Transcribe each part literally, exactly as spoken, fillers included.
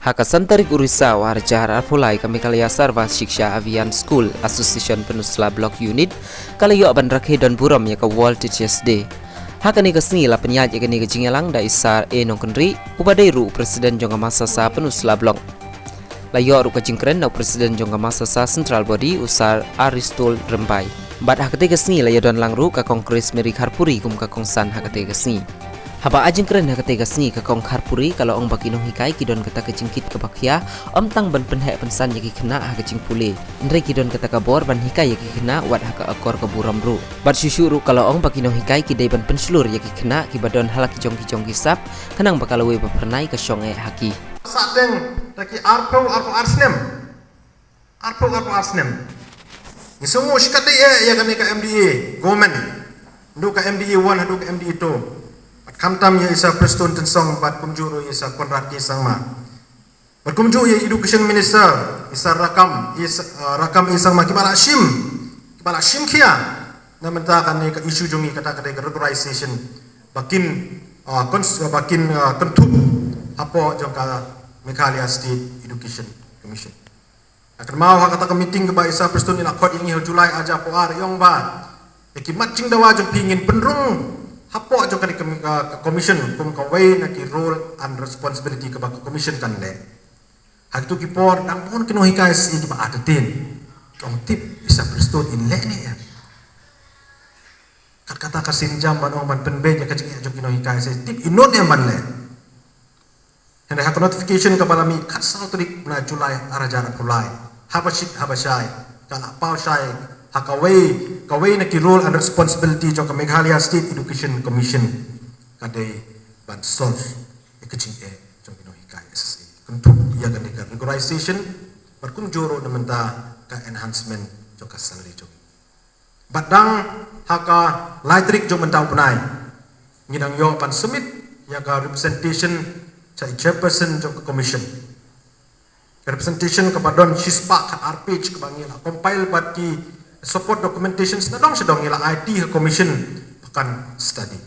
Ha ka san tarik u Risaw ar hajar arphew lai, ka Meghalaya Sarva Shiksha Abhiyan School Association Pynursla Block Unit ka la ïoh ban rakhe don burom ïa ka World Teachers Day. Ha kane ka sngi la pynïaid ïa kane ka jingïalang da i Sar A Nongkynrih, uba dei ruh u President jong ka Masasa Pynursla Block. La ïoh ruh ka jingkren na u President jong ka Masasa Central Body, u Sar Aristol Rymbai. Bad ha katei ka sngi la ïadon lang ruh ka Kong Grace Mary Kharpuri kum ka kongsan ha katei ka sngi. Haba ai jingkren ha katei ka sngi, ka Kong Kharpuri ka la ong ba ki nonghikai ki don kata ka jingkit kaba khia, ym tang ban pynheh pynsan ïa ki khynnah ha ka jingpule, hynrei ki don kata ka bor ban hikai ïa ki khynnah wat ha ka akor ka burom ruh. Bad shuh shuh ruh ka la ong ba ki nonghikai ki dei ban pynshlur ïa ki khynnah kiba don ha la ki jong ki jong ki sap, khnang ba ka lawei ba phyrnai ka shong eh ha ki. Sah teng da ki arphew, arphew ar snem. Arphew, arphew ar snem. Ngi sngew shikaddei eh ïa kane ka M D A government. Naduh ka M D A one haduh ka M D A two. Bad khamtam ïa i Sar Prestone Tynsong bad kumjuh ruh ïa i Sar Conrad K Sangma. Bad kumjuh ïa i Education Minister, i Sar Rakkam, i Sa-, uh, Rakkam A Sangma, kiba la shim, kiba la shim khia na bynta kane ka issue jong ngi, kata ka dei ka regularization. Ba kin, uh, cons-, uh, ba kin, uh, kynthup hapoh jong ka Meghalaya State Education Commission. Ka kynmaw ha kata ka meeting kaba i Sar Prestone i la khot ïa ngi ha July ar hajar arphew ar, i ong ba ïa ki mat jingdawa jong phi ngin pynrung hapoh jong kane ka, ka, ka commission kum kawei na ki role and responsibility kaba ka commission kan leh. Ha kito ki por dang bun ki nonghikai S A kiba artatien. Ki ong, tip i Sar Prestone in leh ne em. Kat kata ka sienjam ban ong ban pynbeit ïa ka jingeh jong ki nonghikai S A, tip i nud ne em ban leh. Hynrei ha ka notification kaba la mih khatsaw tarik na July ar hajar arphew lai, haba shit haba shai ka la paw shai ha kawei, kawei na ki role and responsibility jong ka Meghalaya State Education Commission ka dei ban solve ïa ka jingeh jong ki nonghikai S A, kynthup ïa kane ka regularization bad kumjuh ruh na bynta ka enhancement jong ka salary jong ki. Bad dang ha ka lai tarik jong mynta u bnai ngi dang ïoh ban submit ïa ka representation sha i chairperson jong ka commission. Ka representation kaba don shispah khatar page kaba ngi la compile bad ki support documentations na dong sha dong, ngi la ai ha ka commission ba kan study.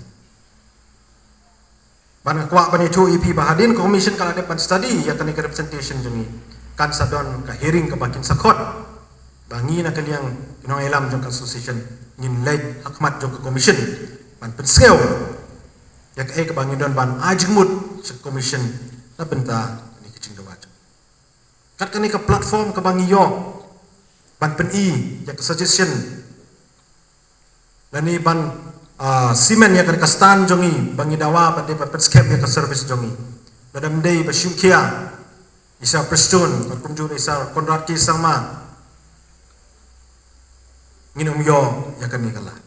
Ban nga kwah ban ïathuh ïa phi ba hadien ka commission ka la dep ban study ïa kane ka representation jong ngi, kan sa don ka hearing kaba kin sa khot. Ba ngi na ka liang ki nongïalam jong ka association ngin leit ha khmat jong ka commission ban pynsngew ïa kaei kaba ngi don ban ai jingmut sha ka commission na bynta kane ka jingdawa jong ngi. Kat kane ka platform kaba ngi ïoh ban pyni ïa ka suggestion lane ban, ah, cement ïa ka, ka stand jong ngi ba ngi dawa ban dei ban pynskhem ïa ka service jong ngi. Lada ym dei ba shim khia i Sar Prestone bad kumjuh i Sar Conrad K Sangma, ngin ym ïoh ïa kane ka lad.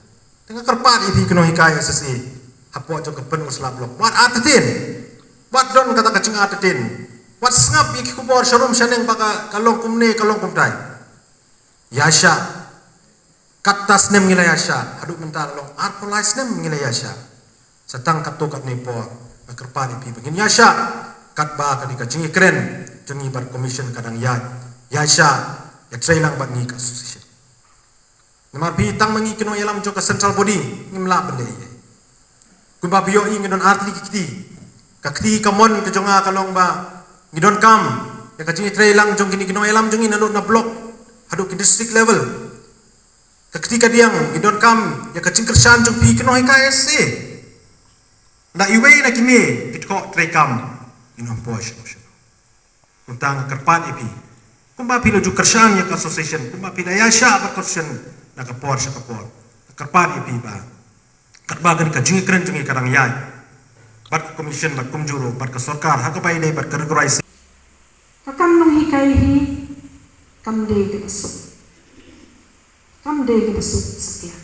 Te nga kyrpad ïa phi ki nonghikai S S A hapoh jong ka Pynursla Block, wat artatien, wat don kata ka jingartatien, wat sngap ïa ki khubor sharum shaneng ba ka, ka long kumne, ka long kumtai. Ïaishah. Katto snem ngi la ïaishah, haduh mynta la long arphew lai snem ngi la ïaishah. Sa tang katto katne por nga kyrpad ïa phi ba ngin ïaishah katba kane ka jingïakren jong ngi bad commission ka dang ïaid. Ïaishah, ïatreilang bad ngi ka association. Namar phi, tang ma ngi ki nongïalam jong ka central body ngim lah ban leh ei ei. Kumba phi ïohi ngi don artylli ki kti. Ka kti kamon ka jong nga ka long ba ngi donkam ïa ka jingïatreilang jong kine ki nongïalam jong ngi naduh na block haduh ki district level. Ka kti kadiang ngi donkam ïa ka jingkyrshan jong phi ki nonghikai S A. Lada iwei na kine ki thoh treikam, ngin ym poi shuh shuh. Kumta nga kyrpad ïa phi, kumba phi la ju kyrshan ïa ka association, kumba phi la ïaishah bad ka association na ka por sha ka por, nga kyrpad ïa phi ba katba kane ka jingïakren jong ngi ka dang ïaid bad ka commission bad kumjuh ruh bad ka sorkar ha kaba ïadei bad ka regularization. Ka kam nonghikai hi kam dei kaba suk. Kam dei kaba suk satia.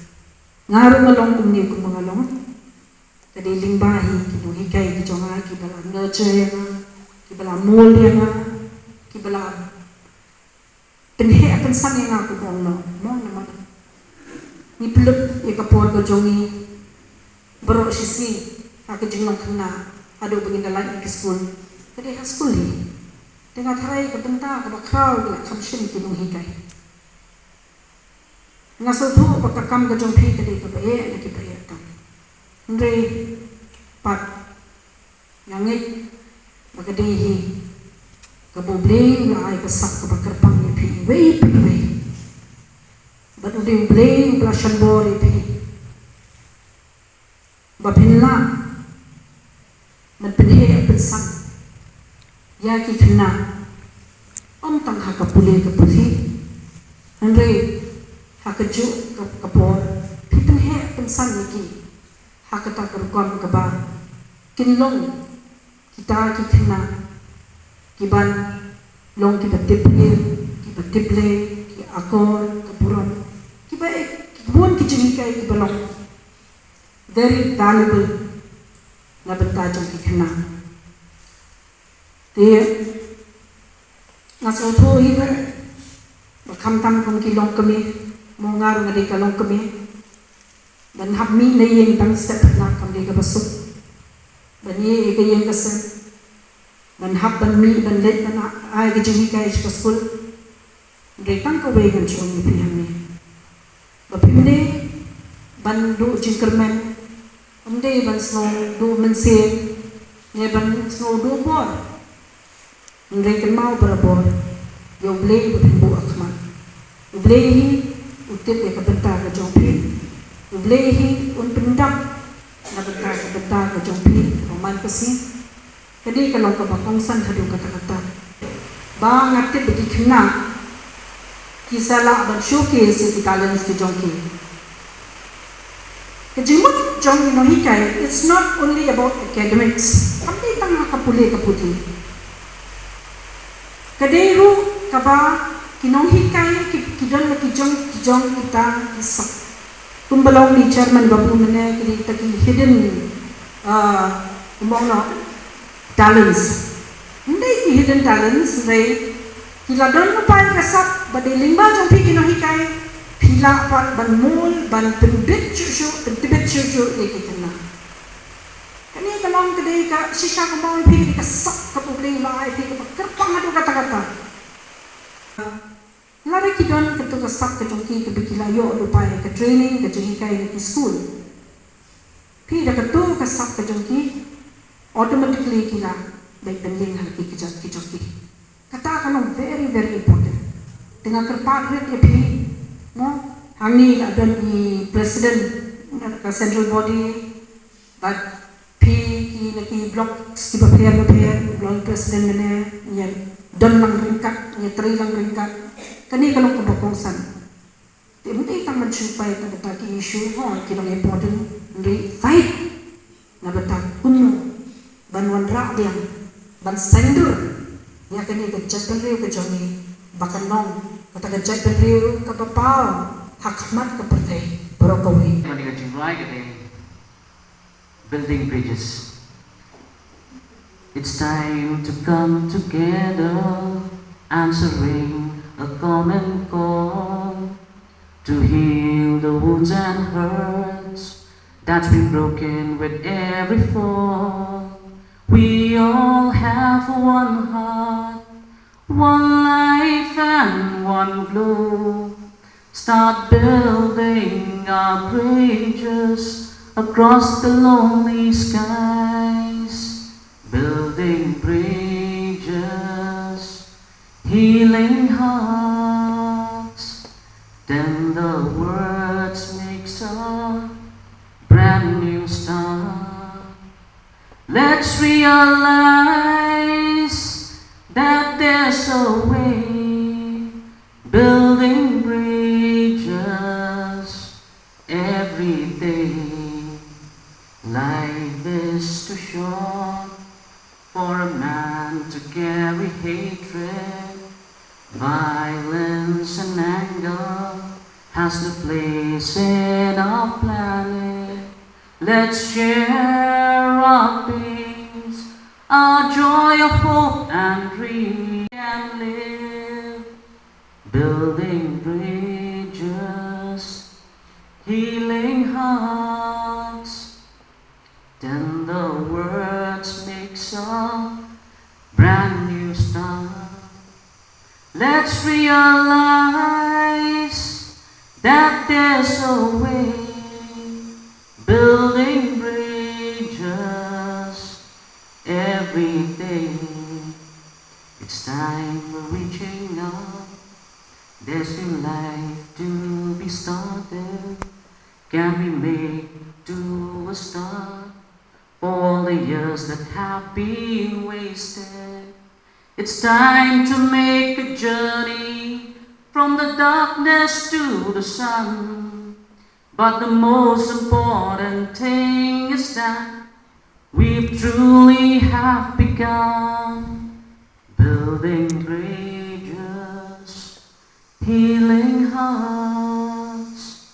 Nga ruh nga long kumne kumba nga long. Ka dei lyngba hi ki nonghikai ki jong nga kiba la nurture ïa nga, kiba la mold ïa nga, kiba la pynheh pynsan ïa nga kumba nga long. Mo namar ngi pynlut ïa ka por ka jong ngi baroh shi sngi ha ka jinglong khynnah haduh ba ngin da leit ïa ki skul. Ka dei ha skul hi. Te nga tharai ka bynta kaba khraw ka la kham shim ki nonghikai. Nga sngewthuh ba ka kam ka jong phi ka dei kaba eh na kiba eh tam. Hynrei pat nga ngeit ba ka dei hi Kaba U Blei u la ai ka sap kaba kyrpang ïa phi iwei pa iwei. Bad U Blei, U Blei u la shon bor ïa phi ba phin lah ban pynheh pynsan ïa ki khynnah, ym tang ha ka pule ka puthi, hynrei ha kajuh ka, ka por phi pynheh pynsan ïa ki ha kata ka rukom kaba kin long kita ki khynnah kiban long kiba tip ïing, kiba tip lei, ki akor ka burom, kiba, ki bun ki jinghikai kiba long very valuable na bynta jong ki khynnah. Te nga sngewthuh hi ruh ba khamtam kum ki longkmie, mo nga ruh nga dei ka longkmie, ban hap mih na ïing tang step na kam dei kaba suk, ban ïeh ïa ka ïing ka sem, ban hap ban mih ban leit ban ai ka jinghikai sha ka skul. Hynrei tang kawei ngan shu ong ïa phi hangne, ba phim dei ban duh jingkyrmen, ym dei ban sngew duh mynsiem ne ban sngew duh bor. Hynrei kynmaw barabor ïa U Blei ba phin buh ha khmat. U Blei hi u tip ïa ka bynta ka jong phi. U Blei hi un pyndap na bynta ka bynta ka jong phi. Ka man ka sngi, ka dei ka long kaba kongsan haduh katta katta. Ba nga tip ba ki khynnah ki sa lah ban showcase ïa ki talents ki jong ki. Ka jingmut jong ki nonghikai, it's not only about academics. Kam dei tang ha ka pule ka puthi. Ka dei ruh kaba ki nonghikai ki, ki don la ki jong, ki jong kita ki sap. Kumba long i chairman ba bun mynne, ki dei kita ki hidden, ah, kumba ong noh, talents. Ym dei ki hidden talents, hynrei ki la don lypa ïa ka sap ba dei lyngba jong phi ki nonghikai phi lah pat ban mul, ban pynbit shuh shuh, pyntbit shuh shuh ïa ki khynnah. Kane ka long ka dei ka shisha, kumba ong phi, ka dei ka sap kaba U Blei u la ai phi kaba kyrpang haduh katta katta. Lada ki don kato ka sap ka jong ki kaba ki la ïoh lypa ïa ka training, ka jinghikai na ki skul, phi da kato ka sap ka jong ki, automatically ki la beit ban ïeng ha la ki kjat ki jong ki. Kata ka long very, very important. Te nga kyrpad rit ïa phi, mo, hangne la don i president ka central body, bad phi ki na ki block kiba pher ba pher, block president mynne, ngi don lang ryngkat, ngi trei lang ryngkat. Kane ka long kaba kongsan. Te ym dei tang ban shu fight na bynta ki issue, ho, ki long important, hynrei fight na bynta kumno ban wanrah biang, ban saiñdur ïa kane ka jaitbynriew ka jong ngi, ba kan long kata ka jaitbynriew kaba paw ha khmat ka pyrthei baroh kawei. Kane ka jingrwai ka dei Building Bridges. It's time to come together, answering a common call to heal the wounds and hurts that's been broken with every fall. We all have one heart, one life and one glow. Start building our bridges across the lonely skies. Building bridges, healing hearts, tender words makes a brand new start. Let's realize that there's a way, building bridges every day. Life is too short for a man to carry hatred. Violence and anger has no place in our planet. Let's share our peace, our joy, our hope, and dream and live. Building bridges, healing hearts, tender words makes a brand new start. Let's realize that there's a way, building bridges every day. It It's time we're reaching out. There's new life to be started. Can we make to a start for all the years that have been wasted? It's time to make a journey from the darkness to the sun. But the most important thing is that we truly have begun building bridges, healing hearts,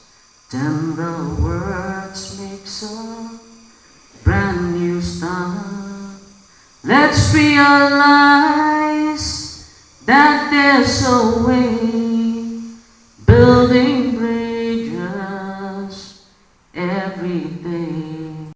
tender words makes a brand new start. Let's realize that there's a way. Building